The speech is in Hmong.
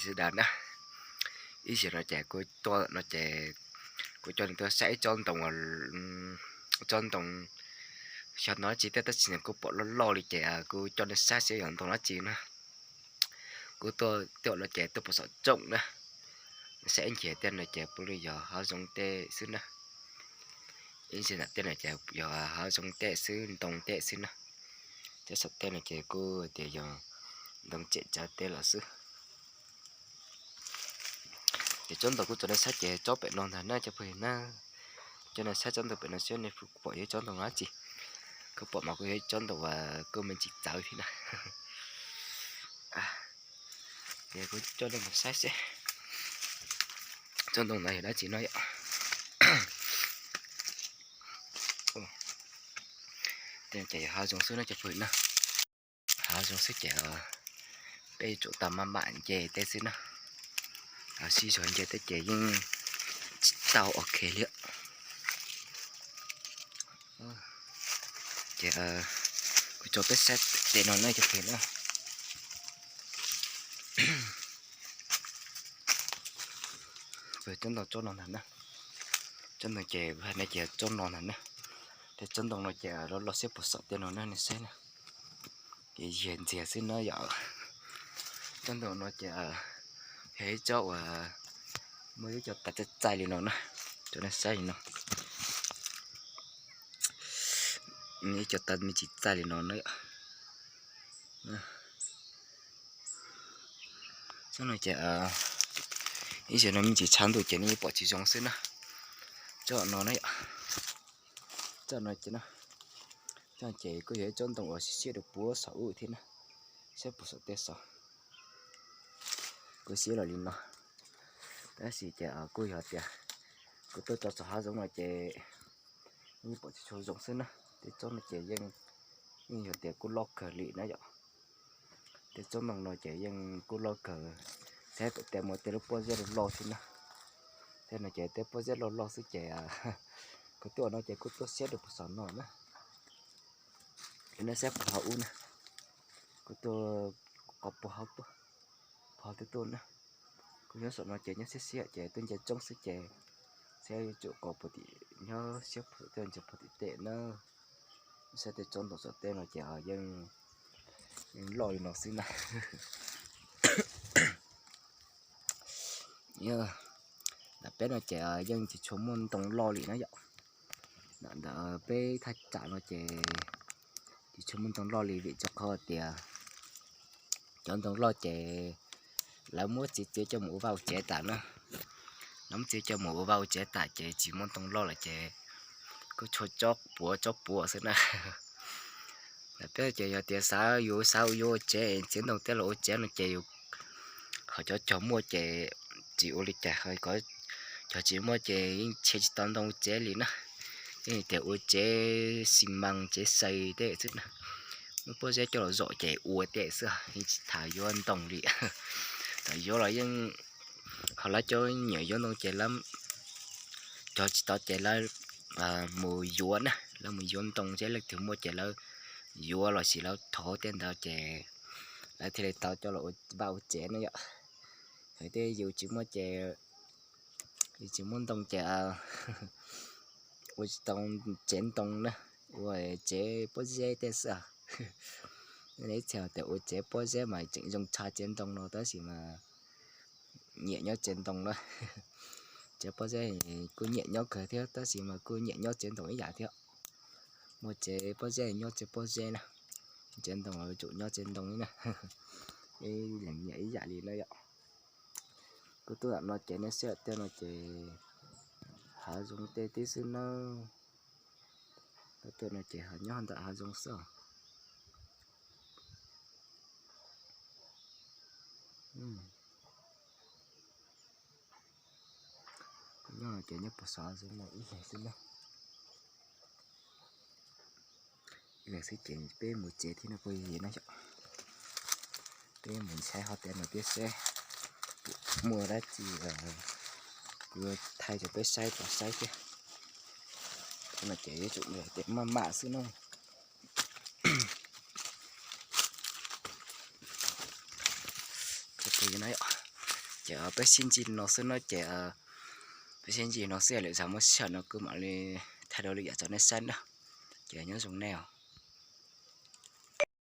Sawv daws na, ib zaug no ces kuv tuaj no ces kuv coj nej tuaj saib ib tsob ntoo, tsob ntoo xyov ntoo dab tsi thiab tab sis kuv pom loj loj li ces kuv coj nej saib seb yog ntoo dab tsi na. Kuv tuaj no ces tuaj pom saum tsooj na, saib ib ncig tej no ces puav leej yog hav zoov tej xwb na. Ib ncig nram tej no ces yog hav zoov tej xwb, ntoo tej xwb na. Tej saum tej no ces kuj tias yog ntoo tsem tsawv tej los xwb. Ces tsob ntoo kuv tso nej saib ces tsob pem no ntag na cov phooj ywg na. Coj nej saib tsob ntoo pem no seb nej pom yog ib tsob ntoo dab tsi. Kuv pom mas kuj yog ib tsob ntoo uas kuj me ntsis txawv thiab na. Ces kuv coj nej mus saib seb tsob ntoo ntawd yog dab tsi no yom. Ces yog hav zoov xwb na cov phooj ywg na. Hav zoov xwb ces peb yuav tsum tau maj mam nce tej xwb na. Hav sib zog nce tej ces yeej tsis tau ok li. Ces kuv tso peb saib tej no na cov phooj ywg na. Tsob ntoo tsob no ntag na. Tsob ntoo ces kuv hais no ces tsob no ntag na. Tej tsob ntoo no ces loj loj siab puag saum tej no na nej saib na. Ces yiag ntxiag xwb na yom. Tsob ntoo no ces yog ib tsob uas muaj ib co taw txaij txaij li no na. Tso nej saib li no. Ib co taw me ntsis txaij li no na. Tsob no ces ib zaug no me ntsis tshav ntuj ces nej pom tsis zoo xwb na. Tsob no na yom. Tsob no ces, tsob ces kuj yog ib tsob ntoo uas siab siab rau puag saum ub thiab na. Siab puag saum tej saud. Kuj siab los li no. Tab sis ces kuj yog tias kuv tuaj tso saum hav zoov no ces yeej pom tsis tshua zoo xwb na. Tej tsob no ces yeej, yeej yog tias kuj loj kawg li na yom. Tej tsob ntoo no ces yeej kuj loj kawg, saib pem tej muaj tej lub pob zeb loj loj xwb na. Tej no ces tej pob zeb loj loj xwb ces kuv tuaj no ces kuj tuaj siab rau puag saum no na. Kuv nej saib puag hauv ub na, kuv tuaj qhov puag hauv, puag hauv twb tuaj na. Kuv nyob saum no ces nyob siab siab ces tuaj nce tsoob xwb ces saib yuav tsum qhov puag tim, nyob siab puag tim tej, nce puag tim tej na. Saib tej tsob ntoo saum tej no ces yeej, yeej loj li no xwb na. Ntawm peb no ces yeej tsis tshua muaj ntoo loj li na yom. Ntawm peb thaj tsam no ces tsis tshua muaj ntoo loj li vim rau qhov tias cov ntoo loj ces lawv muab txiav txiav coj mus ua vaj ua tsev tas na. Lawv muab txiav coj mus ua vaj ua tsev tas ces tsis muaj ntoo loj lawm ces kuj tshuav tsob puav tsob puav xwb na. Ntawm peb ces yog tias xav yuav, xav yuav ua tsev txiav ntoo tej los ua tsev no ces yus, ho cov cog muaj ces tsis ua li cas, cov tsis muaj ces yeej tsis tau ntoo ua tsev li na. Yeej tias ua tsev xi mas tsev xais tej xwb na. Muab pob zeb coj los zom ces ua tej xwb, yeej tsis tham yuav ntoo li. Thaum yuav los yeej, ho lawv cov nyiam yuav ntoo ces lawv cog tsis tau ces lawv mus yuav na, lawv mus yuav ntoo seb leej twg muaj ces lawv yuav los sis lawv thov tej ntawd ces lawv thiaj li tau coj los ua vaj ua tsev na yom. Yus tsis muaj ces, yus tsis muaj ntoo ces ua tsis tau tsev ntoo na, ua tsev pob zeb tej xwb. Ib txhia tias ua tsev pob zeb mas tseem zoo tshaj tsev ntoo no tab sis mas nyiam nyob tsev ntoo na. Tsev pob zeb kuj nyiam nyob kawg thiab tab sis mas kuj nyiam nyob tsev ntoo ib yam thiab. Muaj tsev pob zeb nyob tsev pob zeb na, tsev ntoo yuav tsum nyob tsev ntoo li na. Ib leeg nyiam ib yam li na yom. Kuv tuaj no ces nej saib tej no ces hav zoov tej tib xwb nawb. Kuv tuaj no ces nyob ntawm hav zoov xwb os. Nyob no ces nyob puag saum hav zoov no ib leeg xwb na. Ib leeg xwb ces peb mus tsev thiab no phooj ywg na yom. Peb mus saib hauv tej no thiab seb muaj dab tsi, kuv thaij rau peb saib tau saib thiab. Tej no ces yuav tsum yog tias maj mam xwb na. Phooj ywg na yom, Ces peb sib ntsib no xwb no ces, peb sib ntsib no xwb, lwm zaus muaj sij hawm no kuv mam li thaij dua lwm yam rau nej saib na. Ces nyob zoo nej os.